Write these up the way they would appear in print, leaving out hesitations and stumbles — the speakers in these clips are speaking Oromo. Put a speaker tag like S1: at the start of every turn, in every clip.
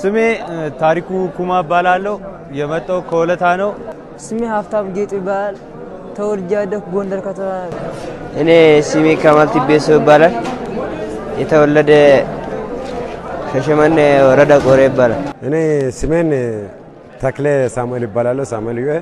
S1: ስሜ ታሪኩ ኩማ እባላለሁ። የመጣው ከወለታ ነው።
S2: ስሜ ሀብታም ጌጡ ይባላል። ተወልጄ ያደግኩት ጎንደር ከተማ ነው።
S3: እኔ ስሜ ከማል ቲቤሶ ይባላል። የተወለደ ሻሸመኔ ወረዳ ቆሬ ይባላል።
S4: እኔ ስሜን ተክሌ ሳሙኤል ይባላለሁ። ሳሙኤል ዩኤ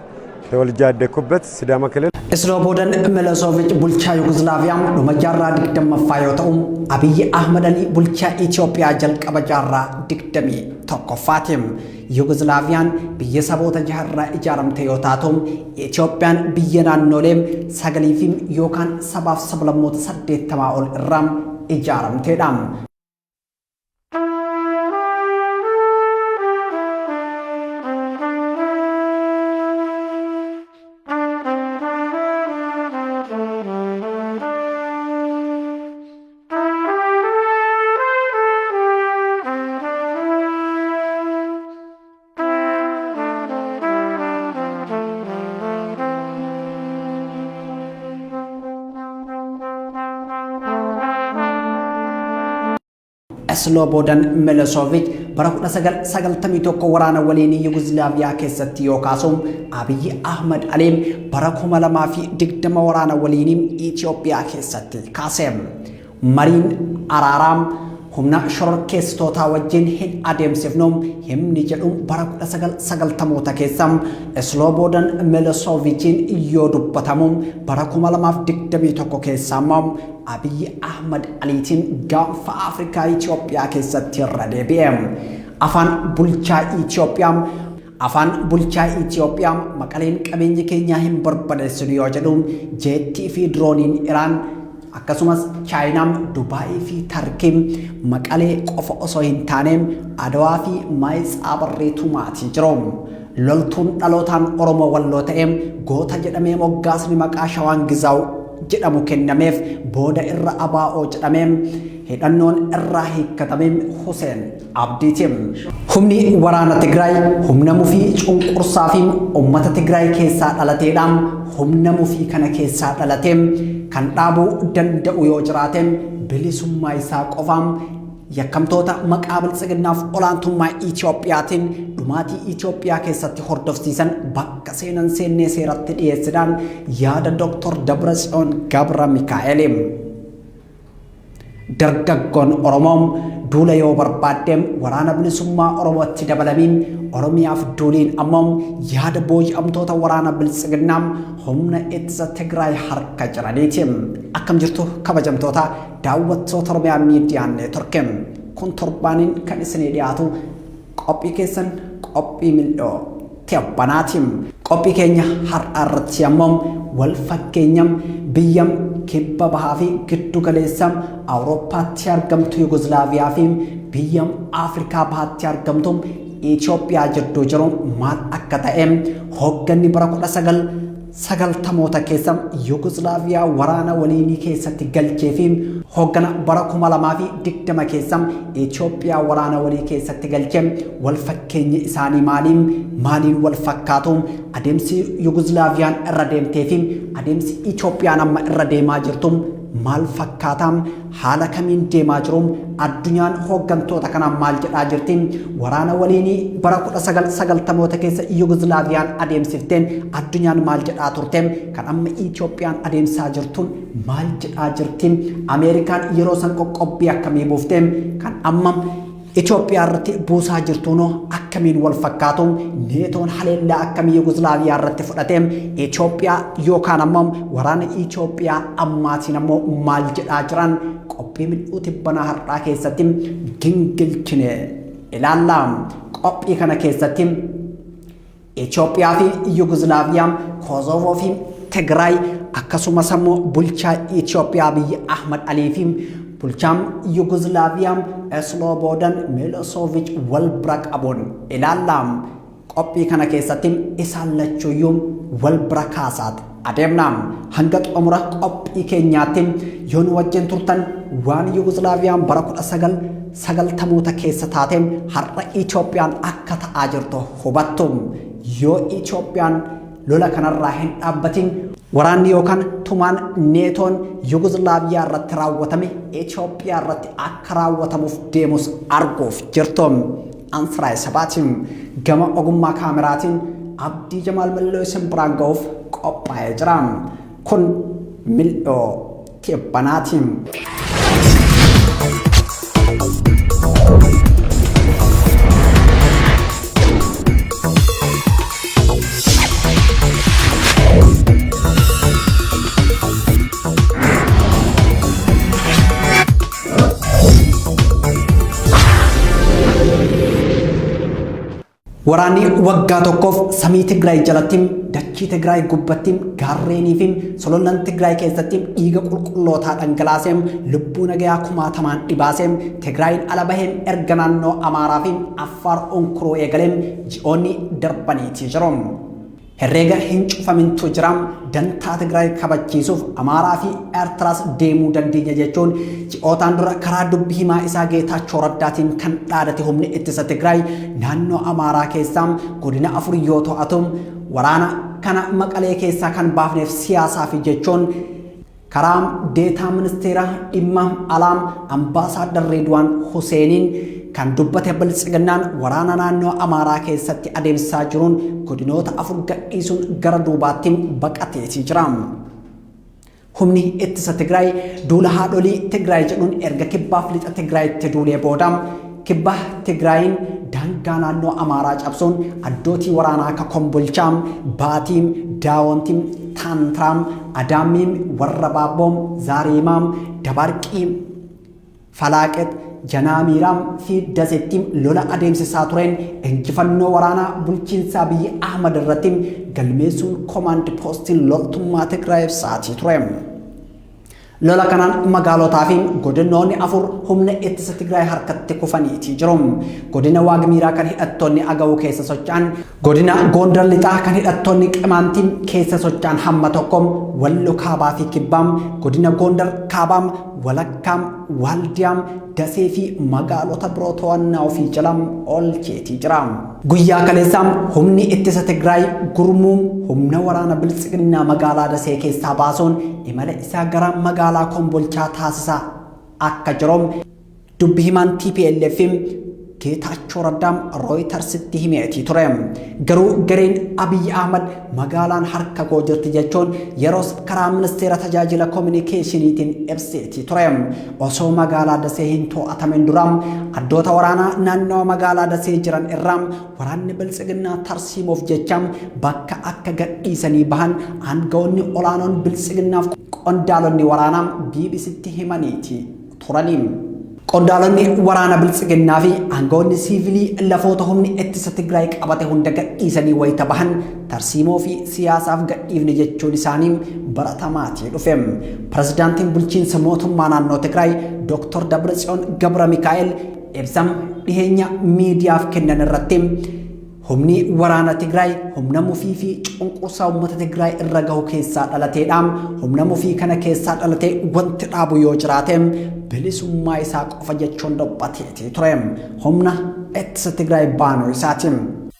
S4: ተወልጄ ያደግኩበት ሲዳማ ክልል።
S5: Isloobodan Milosevic bulchaa Yugozilaaviyaa dhuma jaarraa 20ffaa yoo ta'u, Abiyyi Ahmad Ali bulchaa Itoophiyaa jalqaba jaarraa 21ffaati. Yugozilaaviyaan biyya saboota jaharraa ijaaramte yoo taatu, Itoophiyaan biyya naannolee sagalii fi yookaan sabaaf sablammoota 80 ol irraa ijaaramteedha. Slobodan Milosevic bara 1991 waraana waliinii Yugozilaaviyaa keessatti yoo kaasu, Abiyyi Ahmad Ali bara 2020 waraana waliinii Itoophiyaa keessatti kaase. Mariin araaraa humna shororkeessitootaa wajjin hin adeemsifnu himni jedhu bara 1990moota keessa Slobodan Miloseviciin yoo dubbatamu, bara 2021 keessa immoo Abiyyi Ahmad Aliitiin gaanfa Afrikaa Itoophiyaa keessatti irra deebi'e. Afaan bulchaa Itoophiyaa Maqaleen qabeenya keenyaa hin barbadeessinu yoo jedhu, jeettii fi dirooniin Iraan akkasumas Chaayinaan, Dubaayii fi Tarkiin Maqalee qofa osoo hin taane Adawaa fi Maayitsaa tumaatii jiru. Loltuun dhalootaan Oromoo Walloo ta'e goota jedhamee moggaasni maqaa Shawaan Gizaaw jedhamu kennameef, booda irra Abaa'oo jedhamee hidhannoon irraa hiikkatamee Huseen Abdiiti. Humni waraana Tigraay humna mufii cunqursaa fi uummata Tigraay keessaa dhalateedha. Humna mufii kana keessaa dhalatee kan dhaabuu danda'u yoo jiraate bilisummaa isaa qofaam. Yakkamtoota maqaa biltsiginnaaf olaantummaa Itoophiyaatiin dhumaatii Itoophiyaa keessatti hordofsiisan bakka seenan seennee seeratti dhiyeessinaan, yaada Dr. Dabratsiyoon Gabra Mikaa'eli. Dargaggoon Oromoo duula yoo barbaadde waraana bilisummaa Oromootti dabalamiin Oromiyaaf duuliin ammoo yaada booji'amtoota waraana biltsiginnaa humna ittisa Tigraay harka jiraniiti. Akkam jirtu, kabajamtoota daawwattoota Oromiyaa Miidiyaa Neetwork? Kun torbaaniin kan isinii dhiyaatu qophii keessan, qophii mil'oo tibbanaati. Qophii keenya har'a irratti ammoo wal fakkeenya biyya kibba bahaa fi giddu galeessa Awurooppaatti argamtu Yugozilaaviyaa fi biyya Afrikaa bahaatti argamtu Itoophiyaa jidduu jiru maal akka ta'e, hoogganni bara 1990moota keessa Yugozilaaviyaa waraana waliinii keessatti galchee fi hooggana bara 2020 keessa Itoophiyaa waraana walii keessatti galchee wal fakkeenyi isaanii maaliin maaliin wal fakkaatu, adeemsi Yugozilaaviyaan irra deemtee fi adeemsi Itoophiyaan amma irra deemaa jirtu maal fakkaataa, haala kamiin deemaa jiru, addunyaan hooggantoota kanaan maal jedhaa jirti, waraana waliinii bara 1990moota keessa Yugozilaaviyaan adeemsifteen addunyaan maal jedhaa turte, kan amma Itoophiyaan adeemsaa jirtuun maal jedhaa jirti, Ameerikaan yeroo san qoqqobbii akkamii buufte, kan amma Itoophiyaa irratti buusaa jirtuun akkamiin wal fakkaatu, neetoon haleellaa akkamii Yugozilaaviyaa irratti fudhate, Itoophiyaa yookaan ammoo waraana Itoophiyaa ammaatiin ammoo maal jedhaa jiran qophii mil'uu tibbanaa har'aa keessatti gingilchine ilaalla. Qophii kana keessatti Itoophiyaa fi Yugozilaaviyaa, Kosoovoo fi Tigraay, akkasumas ammoo bulchaa Itoophiyaa Abiyyi Ahmad Alii fi bulchaan Yugozilaaviyaa Slobodan Milosevic wal bira qabuun ilaalla. Qophii kana keessatti isaan lachuuyyuu wal bira kaasaat adeemna. Hanga xumura qophii keenyaatti yoo nu wajjin turtan, waan Yugozilaaviyaan bara 1990moota keessa taate har'a Itoophiyaan akka ta'aa jirtu hubattu. Yoo Itoophiyaan lola kanarraa hin dhaabbatin, waraanni yookaan tumaan neetoon Yugozilaaviyaa irratti raawwatame Itoophiyaa irratti akka raawwatamuuf deemus arguuf jirtu. Ansiraa Sabaatiin gama ogummaa kaameraatiin Abdii Jamaal Malloo isin biraan ga'uuf qophaa'ee jira. Kun mil'oo tibbanaatiin. Waraanni waggaa tokkoof samii Tigraay jalatti, dachii Tigraay gubbatti, gaarreenii fi solollan Tigraay keessatti dhiiga qulqullootaa dhangalaasee lubbuu nagayaa kumaatamaan dhibaasee Tigraayin ala bahee erga naannoo Amaaraa fi Affaar onkuruu eegalee ji'oonni darbaniitii jiru. Herreega hin cufamintu jira. Dantaa Tigraay kabachiisuuf Amaaraa fi Eertiraas deemuu dandeenya jechuun ji'ootaan dura karaa dubbi himaa isaa Geetaachoo Raddaatiin kan dhaadate humni ittisa Tigraay naannoo Amaaraa keessaa godina 4 yoo to'atu waraana kana Maqalee keessaa kan baafneef siyaasaa fi jechuun karaa deetaa ministeera dhimma alaa Ambaasaaddar Reedwaan Huseeniin kan dubbate Biltsiginnaan waraana naannoo Amaaraa keessatti adeemsisaa jiruun godinoota 4 gadhiisuun gara duubaatti baqateetii jira. Humni ittisa Tigraay duula haadholii Tigraay jedhuun erga kibbaaf lixa Tigraayitti duulee booda kibba Tigraayin daangaa naannoo Amaaraa cabsuun addootii waraanaa akka Kombolchaa, Baatii, Daawontii, Taantiraam, Adaamiim, Warra Baabboom, Zaariimaam, Dabarqii, Falaaqet, Janaamiiraam fi Dasetti lola adeemsisaa tureen injifannoo waraanaa bulchiinsa Abiyyi Ahmad irratti galmeessuun koomaand poostiin loltummaa Tigraay ibsaatii ture. Lola kanaan magaalotaa fi godinoonni 4 humna ittisa Tigraay harkatti kufaniitii jiru. Godina Waagmiiraa kan hidhattoonni Agawuu keessa socho'an, godina Gondar Lixaa kan hidhattoonni Qimaantii keessa socho'an hamma tokko, Wallo Kaabaa fi Kibbaam, godina Gondar Kaabaam, Walakkaam, Waaldiyaam, Dasee fi magaalota biroo to'annaa ofii jala oolcheetii jira. Guyyaa kaleessaa humni ittisa Tigraay gurmuu humna waraana Biltsiginnaa magaalaa Dasee keessaa baasuun imala isaa gara magaalaa Kombolchaa taasisaa akka jiru dubbi himaan TPLF Geetaachoo Raddaam Rooyitersitti himeetii ture. Garuu gareen Abiyyi Ahmad magaalaan harka koo jirti jechuun yeroos karaa ministeera tajaajila koominikeeshiniitiin ibseetii ture. Osoo magaalaa Dasee hin to'atamin dura addoota waraanaa naannawa magaalaa Dasee jiran irraa waraanni Biltsiginnaa tarsiimoof jecha bakka akka gadhiisanii bahan aangawoonni olaanoon Biltsiginnaaf qondaalonni waraanaa BBCtti himaniiti turani. Qondaalonni waraana Biltsiginnaa fi aangawoonni siivilii lafoota humni ittisa Tigraay qabate hunda gadhiisanii wayita bahan tarsiimoo fi siyaasaaf gadhiifne jechuun isaanii baratamaatii dhufe. Pirezidaantiin bulchiinsa mootummaa naannoo Tigraay Dr. Dabratsiyoon Gabra Mikaa'el ibsa dhiheenya miidiyaaf kennan irratti humni waraana Tigraay humna mufii fi cunqursaa uummata Tigraay irra gahu keessaa dhalateedha. Humna mufii kana keessaa dhalatee wanti dhaabu yoo jiraate bilisummaa isaa qofa jechuun dubbateetii ture. Humna ittisa Tigraay baanuu isaati.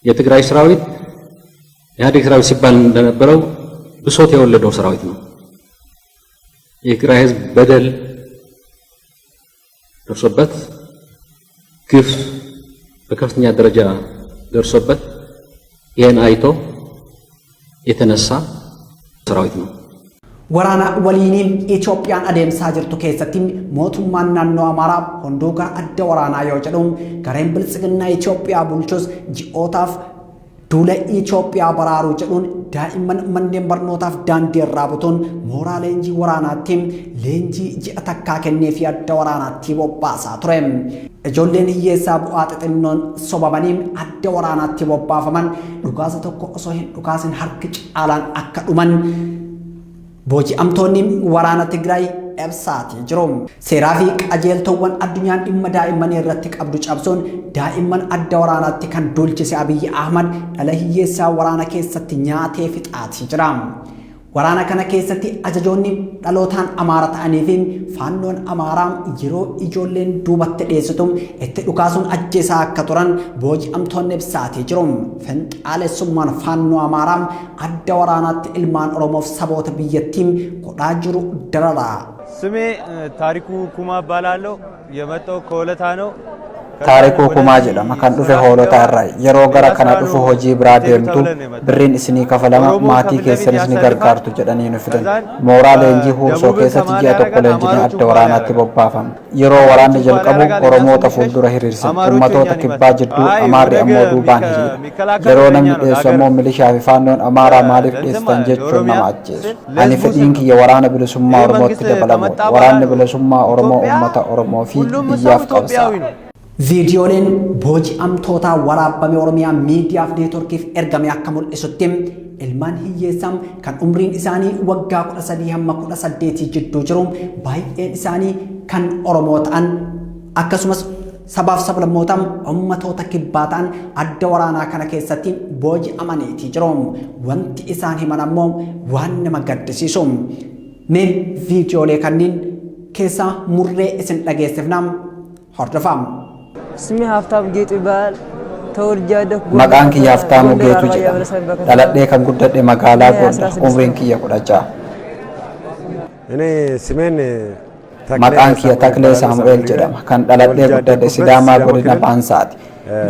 S6: የትግራይ ሰራዊት ኢህአዴግ ሰራዊት ሲባል እንደነበረው ብሶት የወለደው ሰራዊት ነው። የትግራይ ህዝብ በደል ደርሶበት፣ ግፍ በከፍተኛ ደረጃ ደርሶበት ይህን አይቶ የተነሳ ሰራዊት ነው።
S5: Waraana waliinii Itoophiyaan adeemsaa jirtu keessatti mootummaan naannoo Amaaraa hunduu gara adda waraanaa yoo jedhu gareen Biltsiginnaa Itoophiyaa bulchus ji'ootaaf duula Itoophiyaa baraaruu jedhuun daa'imman manneen barnootaaf daandii irraa butuun mooraa leenjii waraanaatti leenjii ji'a takkaa kennee fi adda waraanaatti bobbaasaa ture. Ijoolleen hiyyeessaa bu'aa xixinnoon sobamanii adda waraanaatti bobbaafaman dhukaasa tokko osoo hin dhukaasin harki caalaan akka dhuman booji'amtoonni waraana Tigraay ibsaatii jiru. Seeraa fi qajeeltowwan addunyaan dhimma daa'immanii irratti qabdu cabsuun daa'imman adda waraanaatti kan duulchise Abiyyi Ahmad dhala hiyyeessaa waraana keessatti nyaatee fixaatii jira. Waraana kana keessatti ajajoonni dhalootaan Amaara ta'anii fi faannoon Amaaraa yeroo ijoolleen duubatti dhiyeessitu itti dhukaasuun ajjeesaa akka turan booji'amtoonni ibsaatii jiru. Finxaalessummaan faannoo Amaaraa adda waraanaatti ilmaan Oromoof saboota biyyattii godhaa jiru dararaa.
S1: ስሜ ታሪኩ ኩማ እባላለሁ። የመጣው ከወለታ ነው።
S5: Taarikuu Kumaa jedhama. Kan dhufe Hoolota irraa. Yeroo gara kana dhufu hojii biraa deemtu, birriin isinii kafalama, maatii keessanis ni gargaartu jedhanii nu fidan. Mooraa leenjii Huursoo keessatti ji'a tokko leenjinee adda waraanaatti bobbaafamne. Yeroo waraanni jalqabu Oromoota fuuldura hiriirsan. Ummatoota Kibbaa jidduu, Amaarri ammoo duubaan hiriira. Yeroo namni dheessu ammoo milishaa fi Faannoon Amaaraa maaliif dheessitan jechuun nama ajjeesu. Ani fedhiin kiyya Waraana Bilisummaa Oromootti dabalamuudha. Waraanni Bilisummaa Oromoo uummata Oromoo fi biyyaaf qabsaa'a.
S7: Viidiyooleen booji'amtootaa waraabbame Oromiyaa Miidiyaaf Neetworkiif ergame akka mul'isutti ilmaan hiyyeessaa kan umriin isaanii waggaa 13 hamma 18 jidduu jiru baay'een isaanii kan Oromoo ta'an akkasumas sabaaf sablammoota ummatoota Kibbaa ta'an adda waraanaa kana keessatti booji'amaniiti jiru. Wanti isaan himan ammoo waan nama gaddisiisu. Mee viidiyoolee kanneen keessaa murree isin dhageessifna, hordofaa.
S2: ስሜ ሀብታም ጌጡ ይባላል። ተወልጄ ያደግኩት
S5: Maqaan kiyya Haftaamuu Geetuu jedhama. Dhaladhee kan guddadhe magaalaa Gondar. Umriin kiyya 16.
S4: እኔ ስሜን
S5: Maqaan kiyya Taklee Saamu'eel jedhama. Kan dhaladhee guddadhe Sidaamaa godina Baansaati.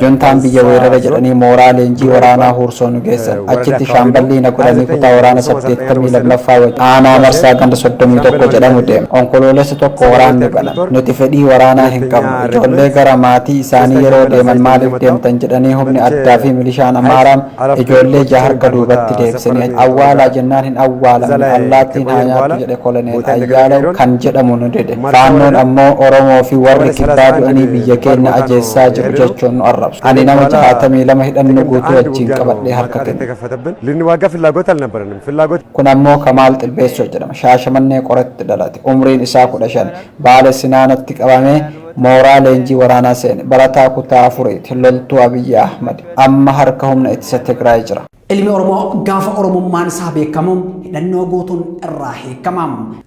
S5: Juntaan biyya weerara jedhanii mooraa leenjii waraanaa Huursoo nu geessan. Achitti shaamballii na godhanii kutaa waraana 82ffaa wajjin aanaa Marsaa ganda 31 jedhamu deema. Onkoloolessa 1 waraanni baname. Nuti fedhii waraanaa hin qabnu. Ijoollee gara maatii isaanii yeroo deeman maaliif deemtan jedhanii humni addaa fi milishaan Amaaraan ijoollee jaha harka duubatti deebisanii, awwaalaa jennaan hin awwaalamne, allaattiin haa nyaattu jedhe koloneel Ayyaalaw kan jedhamu nu dide. Faannoon ammoo Oromoo fi warri Kibbaa du'anii biyya keenya ajeessaa jiru jechuun nu arrabsu. Ani nama 62 hidhannoo guutuu wajjin qabadhee harka kenne.
S4: የተከፈተብን ልንዋጋ ፍላጎት አልነበረንም። ፍላጎት
S5: Kun ammoo Kamaal Xilbeessoo jedhama. Shaashamannee Qoratti dhalate. Umriin isaa 15. Baale Sinaanatti qabamee mooraa leenjii waraanaa seene. Barataa kutaa afuriiti. Loltuu Abiyyi Ahmad. Amma harka humna ittisa Tigraay jira.
S7: Ilmi Oromoo gaafa Oromummaan isaa beekamu hidhannoo guutuun irraa hiikama.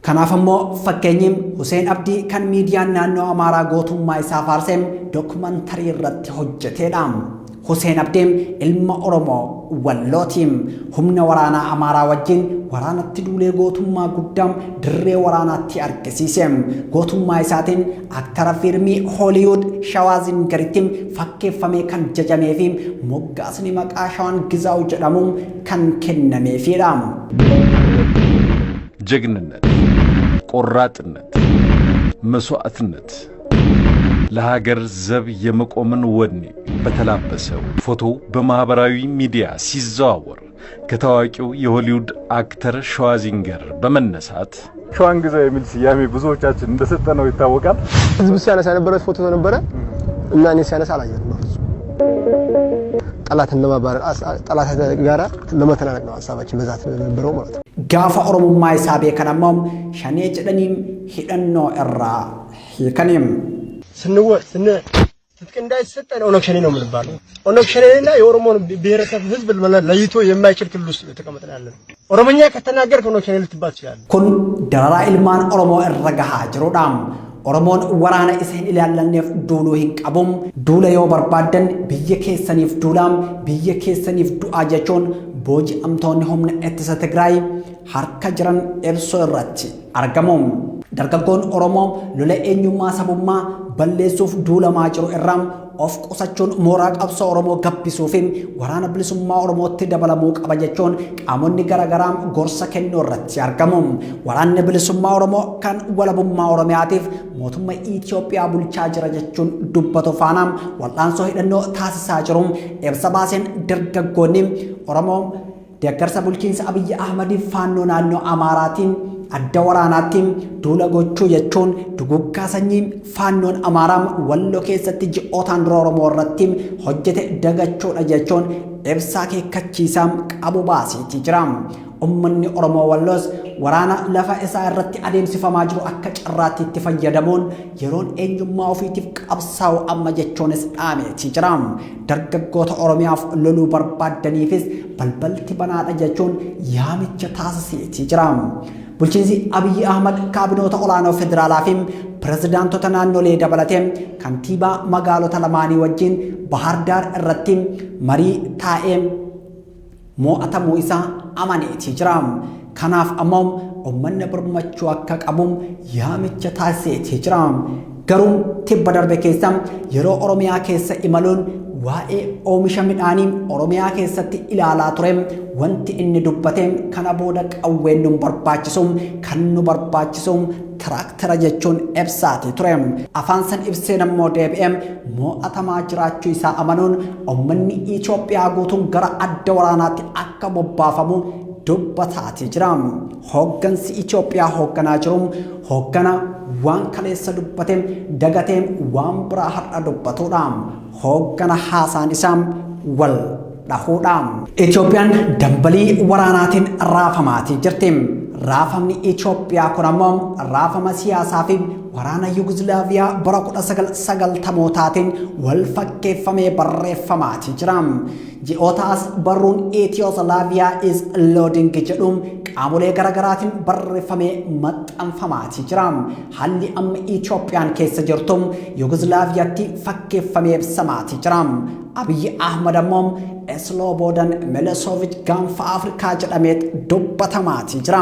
S7: Kanaaf ammoo fakkeenyi Hussein Abdii kan miidiyaan naannoo Amaaraa gootummaa isaa faarsee dookumantarii irratti hojjetedha. Hussein Abdiin ilma Oromoo Wallooti. Humna waraanaa Amaaraa wajjin waraanatti duulee gootummaa guddaa dirree waraanaatti argisiise. Gootummaa isaatiin aktara fiilmii Hooliwud Shawaazingaritti fakkeeffamee kan jajamee fi moggaasni maqaa Shawaan Gizaaw jedhamu kan kennameefidha.
S8: ጀግንነት፣ ቆራጥነት፣ መስዋዕትነት፣ ለሀገር ዘብ የመቆምን ወኔ በተላበሰው ፎቶ በማኅበራዊ ሚዲያ ሲዘዋወር ከታዋቂው የሆሊውድ አክተር ሸዋዚንገር በመነሳት
S9: ሸዋን ግዛው የሚል ስያሜ ብዙዎቻችን እንደሰጠነው ይታወቃል።
S10: ህዝብ ሲያነሳ የነበረ ፎቶ ነበረ እና እኔ ሲያነሳ አላየንም በፍጹም። ጠላትን ለማባረር፣ ጠላት ጋራ ለመተናነቅ ነው ሀሳባችን በዛት የነበረው ማለት ነው።
S7: Gaafa Oromummaa isaa beekan ammoo Shanee jedhanii hidhannoo irraa hiikaniin.
S10: ስንወ ስን ትጥቅ እንዳይሰጠን ኦነግ ሸኔ ነው የምንባለው። ኦነግ ሸኔና የኦሮሞን ብሔረሰብ ህዝብ ለይቶ የማይችል ክልል ውስጥ የተቀመጥን ያለ ነው። ኦሮሞኛ ከተናገርክ ኦነግ ሸኔ ልትባል ትችላለህ።
S7: Kun dararaa ilmaan Oromoo irra gahaa jirudha. Oromoon waraana isa hin ilaallanneef duuluu hin qabu. Duula yoo barbaaddan biyya keessaniif duulaa, biyya keessaniif du'aa jechuun booji'amtoonni humna ittisa Tigraay harka jiran ibsuu irratti argamu. Dargaggoon Oromoo lola eenyummaa sabummaa balleessuuf duulamaa jiru irraa of qusachuun mooraa qabsoo Oromoo gabbisuu fi Waraana Bilisummaa Oromootti dabalamuu qaba jechuun qaamonni garaagaraa gorsa kennuu irratti argamu. Waraanni Bilisummaa Oromoo kan walabummaa Oromiyaatiif mootummaa Itoophiyaa bulchaa jira jechuun dubbatu faana wal'aansoo hidhannoo taasisaa jiru ibsa baaseen, dargaggoonni Oromoo deeggarsa bulchiinsa Abiyyi Ahmadiif Faannoo naannoo Amaaraatiin adda waraanaatti duula gochuu jechuun duguggaa sanyii Faannoon Amaaraa Walloo keessatti ji'ootaan dura Oromoo irratti hojjete dagachuudha jechuun ibsa akeekkachiisaa qabu baasiitii jira. Uummanni Oromoo Walloos waraana lafa isaa irratti adeemsifamaa jiru akka carraatti itti fayyadamuun yeroon eenyummaa ofiitiif qabsaa'u amma jechuunis dhaameetii jira. Dargaggoota Oromiyaaf loluu barbaaddaniifis balbalti banaadha jechuun yaamicha taasiseetii jira. Bulchiinsi Abiyyi Ahmad kaabinoota olaanoo federaalaa fi pirezidaantota naannolee dabalatee kantiibaa magaalota lamaanii wajjin Bahar Daar irratti marii taa'ee mo'atamuu isaa amaneetii jira. Kanaaf ammoo uummanni birmachuu akka qabu yaamicha taasiseetii jira.
S5: Garuu tibba darbe keessa yeroo Oromiyaa keessa imaluun waa'ee oomisha midhaanii Oromiyaa keessatti ilaalaa ture wanti inni dubbate kana booda qawween nu barbaachisu kan nu barbaachisu tiraaktara jechuun ibsaati ture. Afaan san ibseen ammoo deebi'ee mo'atamaa jiraachuu isaa amanuun uummanni Itoophiyaa guutuun gara adda waraanaatti akka bobbaafamu dubbataati jira. Hooggansi Itoophiyaa hoogganaa jiru hooggana waan kaleessa dubbate dagatee waan biraa har'a dubbatudha. Hooggana haasaan isaa wal dhahuudha. Itoophiyaan dambalii waraanaatiin raafamaatii jirti. Raafamni Itoophiyaa kun ammoo raafama siyaasaa fi waraana Yugoslaaviyaa bara 1990mootaan wal fakkeeffamee barreeffamaatii jira. Ji'oota as barruun Ethioslaaviyaa is loading jedhu qaamolee garaagaraatiin barreeffamee maxxanfamaatii jira. Haalli amma Itoophiyaan keessa jirtu Yugoslaaviyaatti fakkeeffamee ibsamaatii jira. Abiyyi Ahmad ammoo Slobodan Milosevic gaanfa Afrikaa jedhamee dubbatamaatii jira.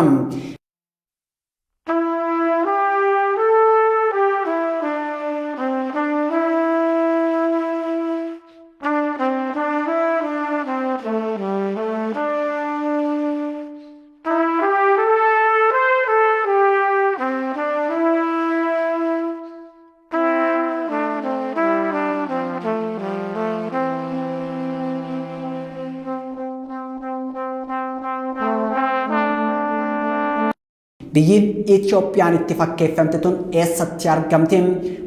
S5: Biyyi Itoophiyaan itti fakkeeffamte tun eessatti argamte?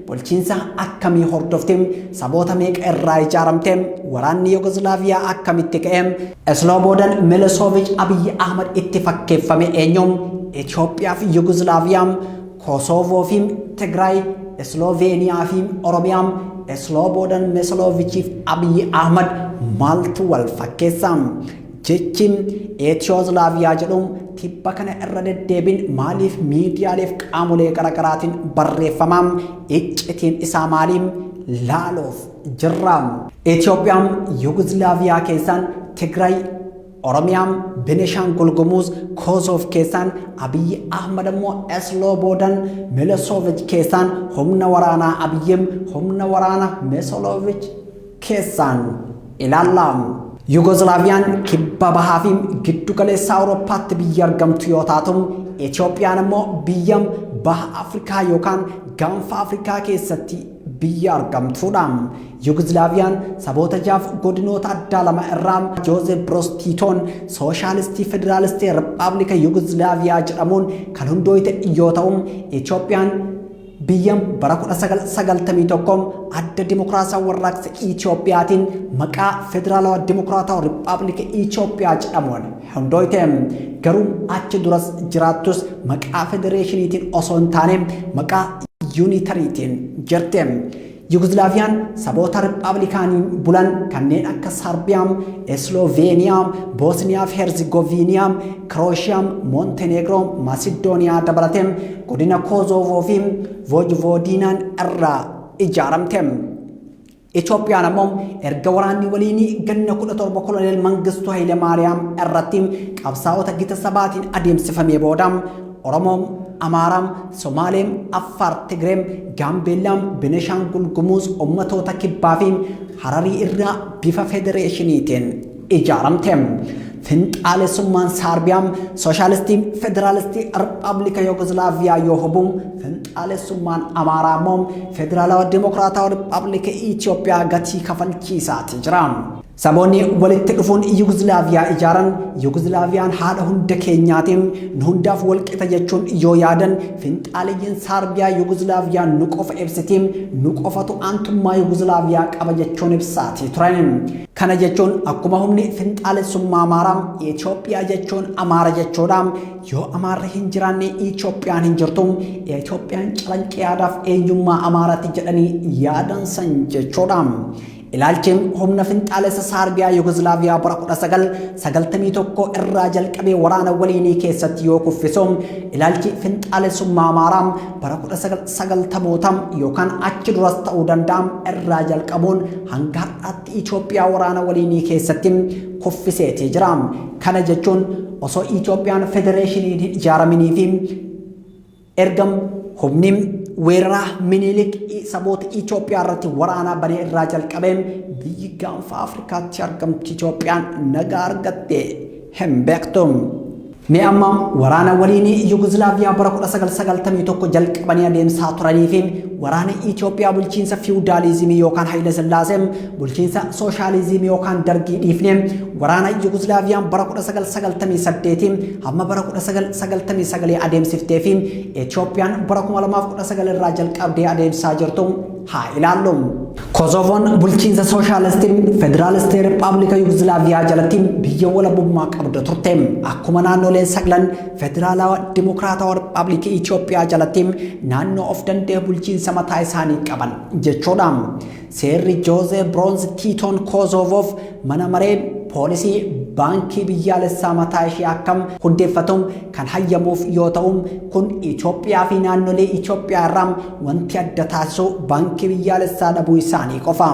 S5: Bulchiinsa akkamii hordofte? Saboota meeqa irraa ijaaramte? Waraanni Yugoslaaviyaa akkamitti ka'e? Slobodan Milosevic Abiyyi Ahmad itti fakkeeffame eenyu? Itoophiyaa fi Yugoslaaviyaa, Kosoovoo fi Tigraay, Sloveeniyaa fi Oromiyaa, Slobodan Milosevic fi Abiyyi Ahmad maaltu wal fakkeessa? Jechi Ethioslaaviyaa jedhu tibba kana irra deddeebiin maaliif miidiyaaleef qaamolee garaagaraatiin barreeffama? Iccitiin isaa maaliif laaluuf jirra? Itoophiyaan Yugoslaaviyaa keessaan Tigraay, Oromiyaan, Benishaangul Gumuz, Kosoov keessaan Abiyyi Ahmad ammoo Slobodan Milosevic keessaan humna waraanaa Abiyyim humna waraana Milosevic keessaan ilaalla. Yugoslaaviyaan kibba bahaa fi giddu galeessa Awurooppaatti biyya argamtu yoo taatu, Itoophiyaan immoo biyya baha Afrikaa yookaan gaanfa Afrikaa keessatti biyya argamtudha. Yugoslaaviyaan saboota jaaf godinoota addaa lama irraa Joozef Broz Tiitoon Sooshaalistii Federaalistii Rippaabilika Yugoslaaviyaa jedhamuun kan hundooyte yoo ta'u, Itoophiyaan biyya bara 1991 adda dimokiraasawaa warraaqsa Itoophiyaatiin maqaa Federaalawaa Dimokiraatawaa Rippaabilika Itoophiyaa jedhamuun hundooyte. Garuu achi duras jiraattus maqaa federeeshiniitiin osoo hin taane maqaa yuunitariitiin jirti. Yugoslaaviyaan saboota rippaabilikaaniin bulan kanneen akka Sarbiyaa, Sloveeniyaa, Boosniyaa fi Herzegoviniyaa, Kirooshiyaa, Montenegroo, Maasidooniyaa dabalatee godina Kozoovoo fi Voojvoodiinaan irraa ijaaramte. Itoophiyaan ammoo erga waraanni waliinii ganna 17 koloneel Mangistuu Hayilemaariyaam irratti qabsaa'ota gita sabaatiin adeemsifamee booda Oromoo, Amaaraam, Somaaleem, Affaar, Tigreem, Gaambeellaam, Benishaangul Gumuz, ummatoota kibbaa fi Hararii irraa bifa federeeshiniitiin ijaaramte. Finxaalessummaan Saarbiyaa Sooshaalistii Federaalistii Rippaabilika Yugoslaaviyaa yoo hubu, finxaalessummaan Amaaraa immoo Federaalawaa Dimokiraatawaa Rippaabilika Itoophiyaa gatii kafalchiisaati jira. Saboonni walitti dhufuun Yugoslaaviyaa ijaaran Yugoslaaviyaan haadha hunda keenyaatiin nu hundaaf walqixa jechuun yoo yaadan, finxaaleyyiin Saarbiyaa Yugoslaaviyaan nu qofa ibsitiin nu qofatu aantummaa Yugoslaaviyaa qaba jechuun ibsaatii turan. Kana jechuun akkuma humni finxaalessummaa Amaaraa Itoophiyaa jechuun Amaara jechuudha. Yoo Amaarri hin jiraanne Itoophiyaan hin jirtu. Itoophiyaan calanqee yaadaaf eenyummaa Amaaraati jedhanii yaadan san jechuudha. Ilaalchi humna finxaalessa Saarbiyaa Yugoslaaviyaa bara 1991 irraa jalqabee waraana waliinii keessatti yoo kuffisu, ilaalchi finxaalessummaa Amaaraa bara 1990 yookaan achi duras ta'uu danda'a irraa jalqabuun hanga har'aatti Itoophiyaa waraana waliinii keessatti kuffiseetii jira. Kana jechuun osoo Itoophiyaan federeeshiniin hin ijaaraminii fi erga humni Weerara Minilik saboota Itoophiyaa irratti waraana banee irraa jalqabee biyyi gaanfa Afrikaatti argamtu Itoophiyaan nagaa argatte hin beektu. Mee amma waraana waliinii Yugoslaaviyaa bara 1991 jalqabanii adeemsaa turanii fi waraana Itoophiyaa bulchiinsa fiwudaalizimii yookaan Haayile Sillaasee, bulchiinsa sooshaalizimii yookaan Dargii dhiifnee, waraana Yugoslaaviyaan bara 1998 hamma bara 1999 adeemsiftee fi Itoophiyaan bara 2019 irraa jalqabdee adeemsaa jirtu haa ilaallu. Kosovoon bulchiinsa sooshaalistii Federaalistii Rippaabilika Yugoslaaviyaa jalatti biyya walabummaa qabdu turte. Akkuma naannoleen saglan Federaalawaa Dimokiraatawaa Rippaabilikii Itoophiyaa jalatti naannoo of danda'e bulchiinsa mataa isaanii qaban jechuudha. Seerri Joozee Biroonz Tiitoon Kosovoof mana maree, poolisii, baankii biyyaalessaa mataa ishee akkam hundeeffatu kan hayyamuuf yoo ta'u, kun Itoophiyaa fi naannolee Itoophiyaa irraa wanti adda taasisu baankii biyyaalessaa dhabuu isaanii qofa.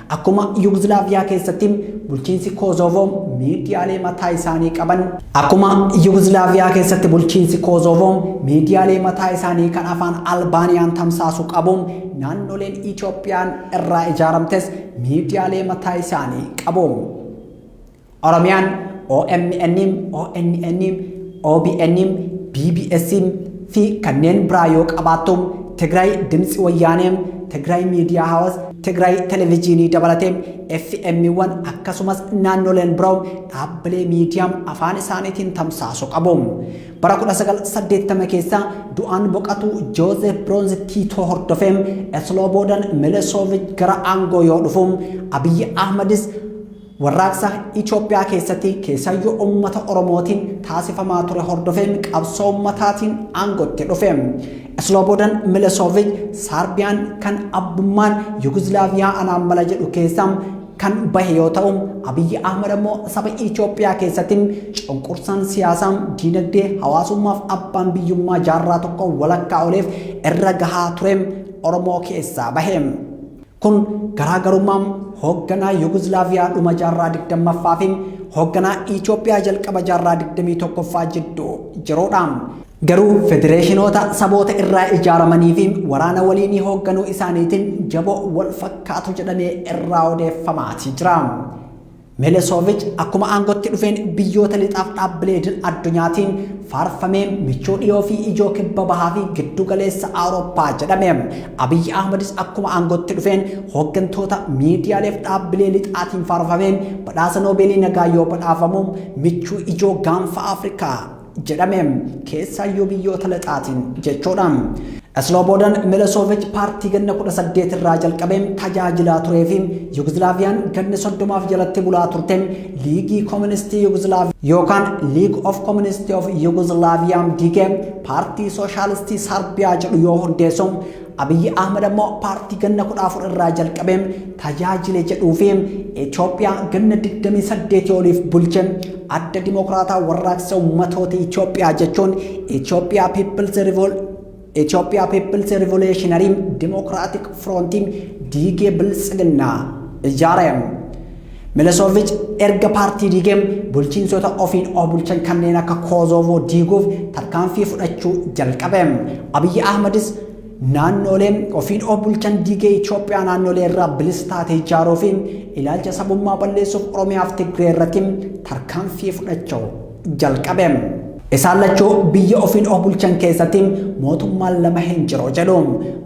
S5: Akkuma Yugoslaaviyaa keessatti bulchiinsi Kosoovoo miidiyaalee mataa isaanii qaban, Akkuma Yugoslaaviyaa keessatti bulchiinsi Kosoovoo miidiyaalee mataa isaanii kan afaan Albaaniyaan tamsaasu qabu, naannoleen Itoophiyaan irraa ijaaramtes miidiyaalee mataa isaanii qabu. Oromiyaan OMN, ONN, OBN, BBS fi kanneen biraa yoo qabaattu, Tigraay Dimtsi Wayyaanee, Tigraay Miidiyaa Hawaas, Tigraay Televijiinii dabalatee FM-wwan akkasumas naannoleen biroo dhaabbilee miidiyaa afaan isaaniitiin tamsaasu qabu. Bara 1980 keessa du'aan boqatu Joozef Biroonz Tiitoo hordofee Eslooboodaan Milosevic gara aangoo yoo dhufu, Abiyyi Ahmadis warraaqsa Itoophiyaa keessatti keessayyuu uummata Oromootiin taasifamaa ture hordofee qabsoo uummataatiin aangootti dhufe. Slobodaan Milosevic Saarbiyaan kan abbummaan Yugoslaaviyaa anaan mala jedhu keessaa kan bahe yoo ta'u, Abiyyi Ahmad ammoo saba Itoophiyaa keessatti cunqursaan siyaasaa, diinagdee, hawaasummaaf abbaan biyyummaa jaarraa tokko walakkaa oliif irra gahaa ture Oromoo keessaa bahe. Kun garaagarummaa hoogganaa Yugoslaaviyaa dhuma jaarraa 20ffaa fi hoogganaa Itoophiyaa jalqaba jaarraa 21ffaa jidduu jirudha. Garuu federeeshinoota saboota irraa ijaaramanii fi waraana waliinii hoogganuu isaaniitiin jaboo wal fakkaatu jedhamee irraa odeeffamaati jira. Milosevic akkuma aangootti dhufeen biyyoota lixaaf dhaabbilee idil addunyaatiin faarfamee michuu dhiyoo fi ijoo kibba bahaa fi giddu galeessa Awurooppaa jedhame. Abiyyi Ahmadis akkuma aangootti dhufeen hooggantoota miidiyaaleef dhaabbilee lixaatiin faarfamee badhaasa Noobeelii nagaa yoo badhaafamu michuu ijoo gaanfa Afrikaa jedhame, keessaayyuu biyyoota lixaatiin jechuudha. Slobodaan Milosevic paartii ganna 18 irraa jalqabee tajaajilaa turee fi Yugoslaaviyaan ganna 30f jalatti bulaa turte Liigii Kooministii Yugoslaaviyaa yookaan League of Communists of Yugoslavia diigee paartii Sooshaalistii Sarbiyaa jedhu yoo hundeessu, Abiyyi Ahmad ammoo paartii ganna 14 irraa jalqabee tajaajile jedhuu fi Itoophiyaa ganna 28 oliif bulche Adda Dimokiraataa Warraaqsa Uummatoota Itoophiyaa jechuun Itoophiyaa People's Revolutionary Democratic Front diigee Biltsiginnaa ijaare. Milosevic erga paartii diigee bulchiinsota ofiin of bulchan kanneen akka Kozoovoo diiguuf tarkaanfii fudhachuu jalqabe. Abiyyi Ahmadis naannolee ofiin of bulchan diigee Itoophiyaa naannolee irraa bilisa taate ijaaruu fi ilaalcha sabummaa balleessuuf Oromiyaa fi Tigree irratti tarkaanfii fudhachuu jalqabe. Isaan lachuu biyya ofiin of bulchan keessatti mootummaan lama hin jiru jedhu.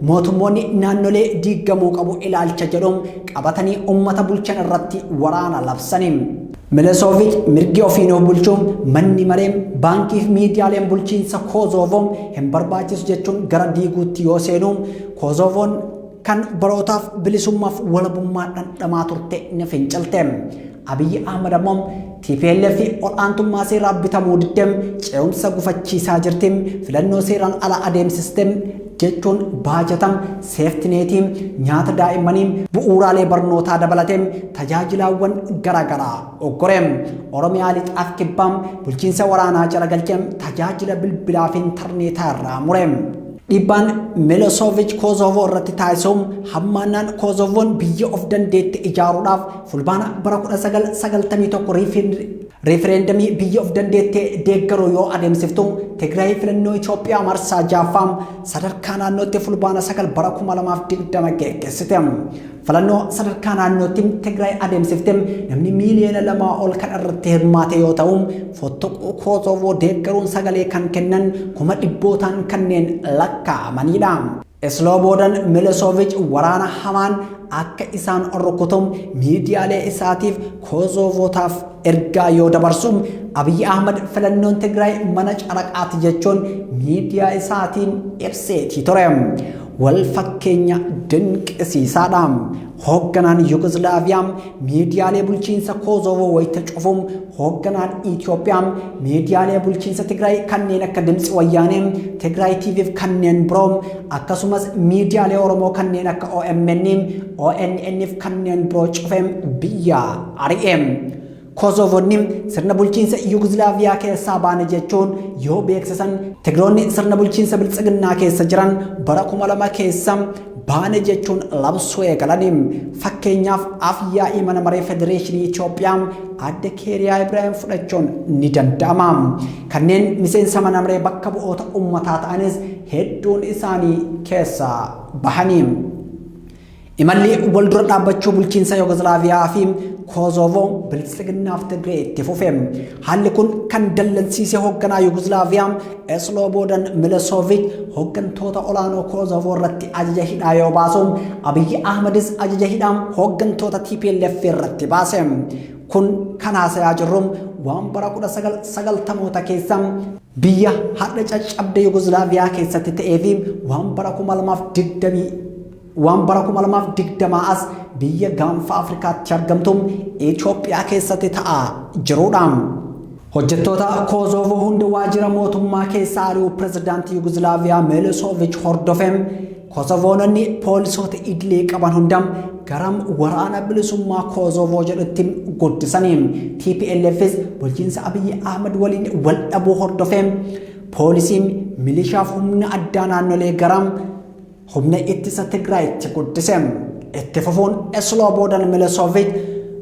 S5: Mootummoonni naannolee diigamuu qabu ilaalcha jedhu qabatanii uummata bulchan irratti waraana labsani. Milosevic mirgi ofiin of bulchuu, manni maree, baankii fi miidiyaaleen bulchiinsa Kozoovoo hin barbaachisu jechuun gara diiguutti yoo seenu, Kozovoon kan barootaaf bilisummaaf walabummaa dhandhamaa turte ni fincilte. Abiyyi Ahmad ammoo TPLF ol'aantummaa seeraa bitamuu diddem, ce'umsa gufachiisaa jirti, filannoo seeraan ala adeemsiste jechuun baajatam, seeftineetii, nyaata daa'immanii, bu'uuraalee barnootaa dabalatee tajaajilaawwan garaagaraa oggore. Oromiyaa lixaaf kibbaa bulchiinsa waraanaa jala galchee tajaajila bilbilaa fi intarneetaa irraa mure. Dhiibbaan Milosevic Kosovo irratti taasisuun hammaannaan Kosovoon biyya of dandeette ijaaruudhaaf Fulbaana bara 1991 riifireendamii biyya of dandeette deeggaruu yoo adeemsiftu, Tigraay filannoo Itoophiyaa marsaa jaaffaa sadarkaa naannootti Fulbaana 9 bara 2020 geggeessite. Filannoo sadarkaa naannootti Tigraay adeemsifte namni miiliyoona 2 ol kan irratti hirmaate yoo ta'u, fottoquu Kosovo deeggaruun sagalee kan kennan kuma dhibbootaan kanneen lakkaa'amanidha. Slobodan Milosevic waraana hamaan akka isaan rukutu miidiyaalee isaatiif Kosovotaaf ergaa yoo dabarsu, Abiyyi Ahmad filannoon Tigraay mana caraqaati jechuun miidiyaa isaatiin ibseetii ture. Wal fakkeenya dinqisiisaadha. Hoogganaan Yugoslaaviyaa miidiyaalee bulchiinsa Kosovo wayita cufu, hoogganaan Itoophiyaa miidiyaalee bulchiinsa Tigraay kanneen akka Dimtsi Wayyaanee, Tigraay TV fi kanneen biroo, akkasumas miidiyaalee Oromoo kanneen akka OMN, ONN fi kanneen biroo cufee biyya ari'e. Kosovoonni sirna bulchiinsa Yugoslaaviyaa keessaa baane jechuun yoo beeksisan, Tigroonni sirna bulchiinsa Biltsiginnaa keessa jiran bara 2000 keessa baane jechuun labsuu eegalanii. Fakkeenyaaf af yaa'ii mana maree Federeeshinii Itoophiyaa Aadde Keeriyaa Ibraahim fudhachuun ni danda'ama. Kanneen miseensa mana maree bakka bu'oota uummataa ta'anis hedduun isaanii keessaa bahanii. Imalli wal dura dhaabbachuu bulchiinsa Yugoslaaviyaa fi Kosovo Biltsiginnaaf Tigree itti fufe. Haalli kun kan dallansiise hoogganaa Yugoslaaviyaa Slobodan Milosevic hooggantoota olaanoo Kosovo irratti ajaja hidhaa yoo baasu, Abiyyi Ahmedis ajaja hidhaa hooggantoota TPLF irratti baase. Kun kan haasayaa jirru waan bara 1990moota keessa biyya har'a caccabde Yugoslaaviyaa keessatti ta'ee fi waan bara 2020 waan bara 2020 as biyya gaanfa Afrikaatti argamtu Itoophiyaa keessatti ta'aa jirudha. Hojjettoota Kosovo hunda waajjira mootummaa keessaa ari'uu pirezidaantii Yugoslaaviyaa Milosevic hordofe, Kosovoononni poolisoota idilee qaban hunda garam waraana bilisummaa Kosovo jedhutti guddisanii. TPLFs bulchiinsa Abiyyi Ahmad waliin wal dhabuu hordofe poolisiin milishaaf humna addaa naannolee garam humna ittisa Tigraayitti guddise. Itti fufuun Slobodan Milosevic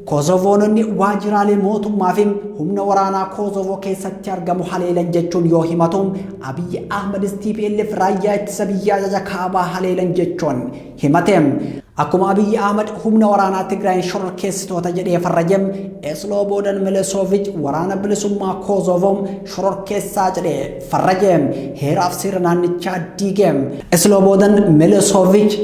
S5: Kosovoononni waajjiraalee mootummaa fi humna waraanaa Kosovo keessatti argamu haleelan jechuun yoo himatu, Abiyyi Ahmedis TPLF raayyaa ittisa biyyaa ajaja kaabaa haleelan jechuun himate. Akkuma Abiyyi Ahmed humna waraanaa Tigraayin shororkeessitoota jedhee farraje, Slobodan Milosevic waraana bilisummaa Kosovo shororkeessaa jedhee farraje. Heeraaf seera naannichaa diige. Slobodan Milosevic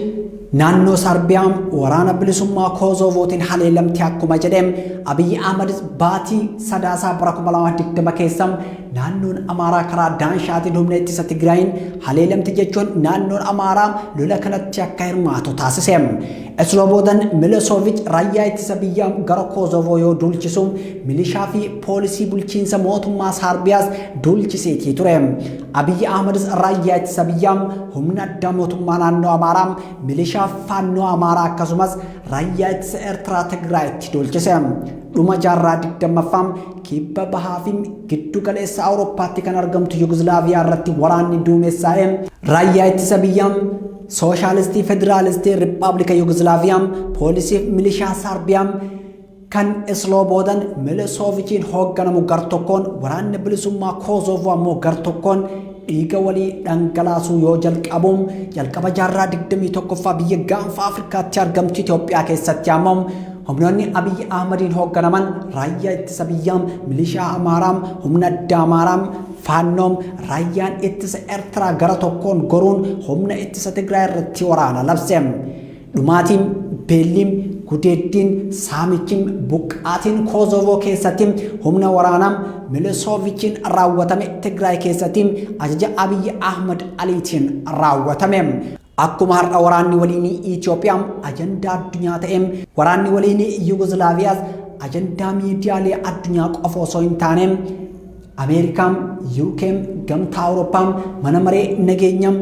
S5: naannoo Sarbiyaa waraana bilisummaa Koosovootiin haleelamte akkuma jedhe, Abiyyi Ahmad baatii Sadaasaa bara 2020 keessa naannoon Amaaraa karaa Daanshaatiin humna ittisa Tigraayin haleelamte jechuun naannoon Amaaraa lola kanatti akka hirmaatu taasise. Slobodan Milosevic raayyaa ittisa biyyaa gara Koosovoo yoo duulchisu, milishaa fi poolisii bulchiinsa mootummaa Saarbiyaas duulchiseetii ture. Abiyyi Ahmadis raayyaa ittisa biyyaa, humna addaa mootummaa naannoo Amaaraa, milishaa faannoo Amaaraa akkasumas raayyaa ittisa Eertiraa Tigraayitti duulchise. Dhuma jaarraa 20ffaa kibba bahaa fi giddu galeessa Awurooppaatti kan argamtu Yugoslaaviyaa irratti waraanni duumessaa'e raayyaa ittisa biyyaa Sooshaalistii Federaalistii Riippaabilika Yugoslaaviyaa, poolisii fi milishaa Saarbiyaa kan Slobodan Miloseviciin hoogganamu gar tokkoon, waraanni bilisummaa Kosovo ammoo gar tokkoon dhiiga walii dhangalaasuu yoo jalqabu, jalqaba jaarraa 21ffaa biyya gaanfa Afrikaatti argamtu Itoophiyaa keessatti ammoo humnoonni Abiyyi Ahmadiin hoogganaman raayyaa ittisa biyyaa, milishaa Amaaraa, humna addaa Amaaraa, Faannoom, raayyaan ittisa Eertiraa gara tokkoon goruun humna ittisa Tigraay irratti waraana labse. Dhumaatiin, beelliin, gudeeddiin, saamichiin, buqqaatiin Koosovoo keessatti humna waraanaa Miloseviciin raawwatame Tigraay keessatti ajaja Abiyyi Ahmad Aliitiin raawwatame. Akkuma har'a waraanni waliinii Itoophiyaa ajandaa addunyaa ta'e, waraanni waliinii Yugoslaaviyaas ajandaa miidiyaalee addunyaa qofa osoo hin taane Ameerikaan, UK, Gamtaa Awurooppaa, mana maree nageenyaa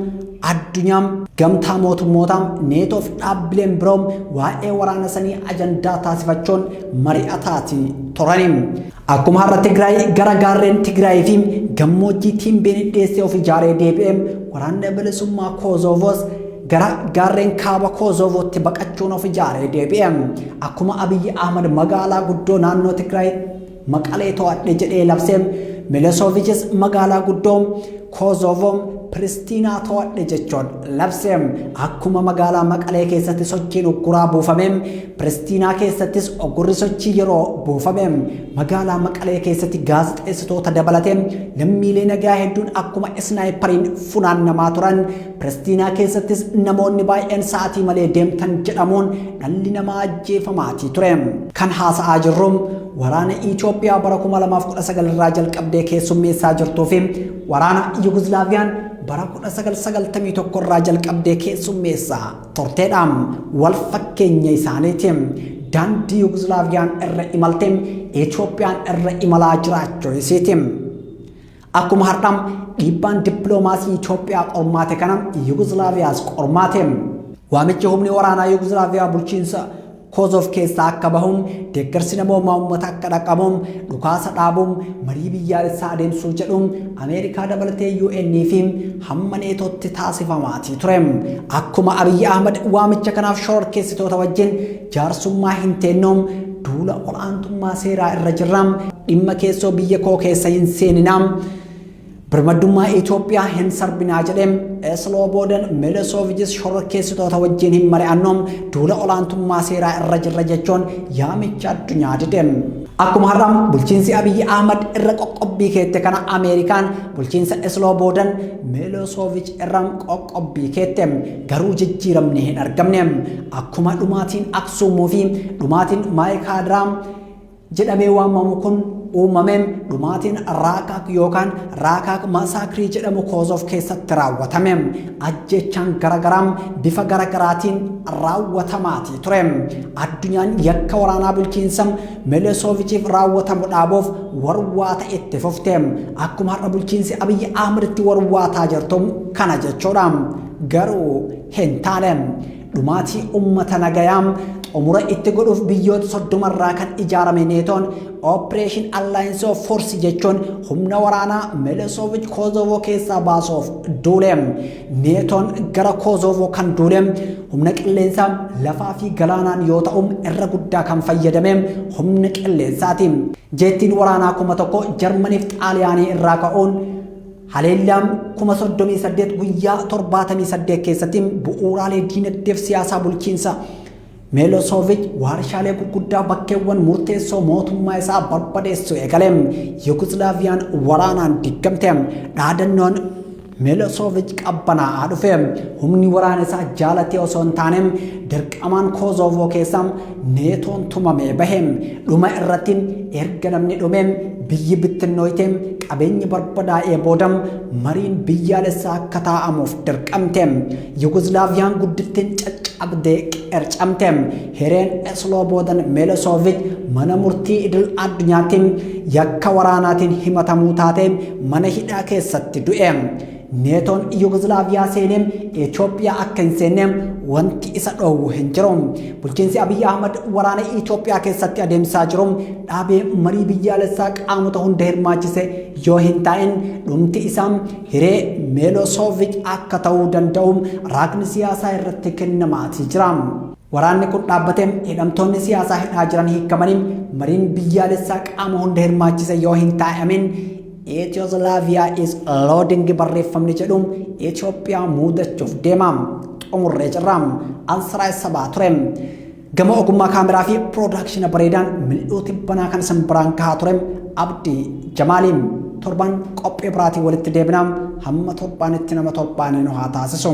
S5: addunyaa, gamtaa mootummootaa, neetoo fi dhaabbileen biroo waa'ee waraana sanii ajandaa taasifachuun mari'ataati turani. Akkuma har'a Tigraay gara gaarreen Tigraay fi Gammoojjii Tiimbeen dheessee of ijaaree deebi'e. Waraanni bilisummaa Kozovoos gara gaarreen kaaba Kozovootti baqachuun of ijaaree deebi'e. Akkuma Abiyyi Ahmad magaalaa guddoo naannoo Tigraay Maqalee to'adhe jedhee labse, Milosevichis magaalaa guddoo Kozovo Piristiinaa to'adhe jechuun labse. Akkuma magaalaa Maqalee keessatti sochiin ugguraa buufame, Piristiinaa keessattis uggurri sochii yeroo buufame. Magaalaa Maqalee keessatti gaazexeessitoota dabalatee lammiilee nagaa hedduun akkuma isnaayipariin funaannamaa turan. Piristiinaa keessattis namoonni baay'een sa'aatii malee deemtan jedhamuun dhalli namaa ajjeefamaatii ture. Kan haasa'aa jirru waraana Itoophiyaa bara 2019 irraa jalqabdee keessummeessaa jirtuu fi waraana Yugoslaaviyaan bara 1991 irraa jalqabdee keessummeessaa turteedha. Wal fakkeenya isaaniiti. Daandii Yugoslaaviyaan irra imalte Itoophiyaan irra imalaa jiraachuu isiiti. Akkuma har'a dhiibbaan dippiloomaasii Itoophiyaa qormaate kana Yugoslaaviyaas qormaate. Waamichi humni waraanaa Yugoslaaviyaa bulchiinsa Kozoov keessaa akka bahuun, deeggarsi namoomaa uummata akka dhaqqabuun, dhukaasa dhaabuun, marii biyyaalessaa adeemsuu jedhuun Ameerikaa dabalatee UN fi hamma Neetootti taasifamaatii ture. Akkuma Abiyyi Ahmad waamicha kanaaf shororkeessitoota wajjin jaarsummaa hin teennoom, duula ol'aantummaa seeraa irra jirra, dhimma keessoo biyya koo keessa hin seeninaa, birmaddummaa Itoophiyaa hin sarbinaa jedhe, Sloboodan Milosevichis shororkeessitoota wajjin hin mari'annu, duula olaantummaa seeraa irra jirra jechuun yaamicha addunyaa dide. Akkuma har'a bulchiinsi Abiyyi Ahmad irra qoqqobbii keette kana Ameerikaan bulchiinsa Sloboodan Milosevich irra qoqqobbii keette, garuu jijjiiramni hin argamne. Akkuma dhumaatiin Aksuumuu fi dhumaatiin Maayikaadiraa jedhamee waamamu kun uumame, dhumaatiin Raakaak yookaan Raakaak Maasaakirii jedhamu Koozoof keessatti raawwatame. Ajjeechaan garagaraa bifa garagaraatiin raawwatamaatii ture. Addunyaan yakka waraanaa bulchiinsa Milosevichiif raawwatamu dhaabuuf warwaata itti fufte. Akkuma har'a bulchiinsi Abiyyi Ahmaditti warwaataa jirtu kana jechuudha. Garuu hin taane. Dhumaatii uummata nagayaa xumura itti godhuuf biyyoota 30 irraa kan ijaarame Neetoon Operation Alliance of Force jechuun humna waraanaa Milosevic Kozovo keessaa baasuuf duule. Neetoon gara Kozovo kan duule humna qilleensaa, lafaa fi galaanaan yoo ta'u, irra guddaa kan fayyadame humna qilleensaati. Jeettiin waraanaa 1000 Jarmaniif Xaaliyaanii irraa ka'uun haleellaan 38,000 guyyaa 78 keessatti bu'uuraalee diinagdeef siyaasaa bulchiinsa Milosevic, warshaalee gurguddaa, bakkeewwan murteessoo mootummaa isaa barbadeessuu eegale. Yugoslaaviyaan waraanaan diigamte. Dhaadannoon Milosevic qabbanaa'aa dhufe. Humni waraana isaa jaalatee osoo hin taane dirqamaan Kozoovoo keessa Neetoon tumamee bahe. Dhuma irratti erga namni dhume, biyyi bittinnooyte, qabeenyi barbadaa'ee booda mariin biyyaalessaa akka taa'amuuf dirqamte. Yugoslaaviyaan guddittiin caccabdee qircamte. Hireen Sloboodan Milosevic mana murtii idil addunyaatti yakka waraanaatiin himatamuu taate, mana hidhaa keessatti du'e. Neetoon Yugoslaaviyaa seenee Itoophiyaa akka hin seenne wanti isa dhoowwu hin jiru. Bulchiinsi Abiyyi Ahmad waraana Itoophiyaa keessatti adeemsaa jiru dhaabee marii biyyaalessaa qaamota hunda hirmaachise yoo hin taa'in, dhumti isaa hiree Milosevic akka ta'uu danda'u raagni siyaasaa irratti kennamaatii jira. Waraanni kun dhaabbatee, hidhamtoonni siyaasaa hidhaa jiran hiikamanii, mariin biyyaalessaa qaama hunda hirmaachise yoo hin taa'amin, Ethioslaavia is loading barreeffamni jedhu Itoophiyaa muudachuuf deema. Xumurree jirra. Ansiraa sabaa ture. Gama ogummaa kaameraa fi piroodakshina bareedaan mil'uu tibbanaa kan isin biraan gahaa ture Abdii Jamaaliin. Torban qophii biraatiin walitti deebina. Hamma torbaanitti nama torbaanii nu haa taasisu.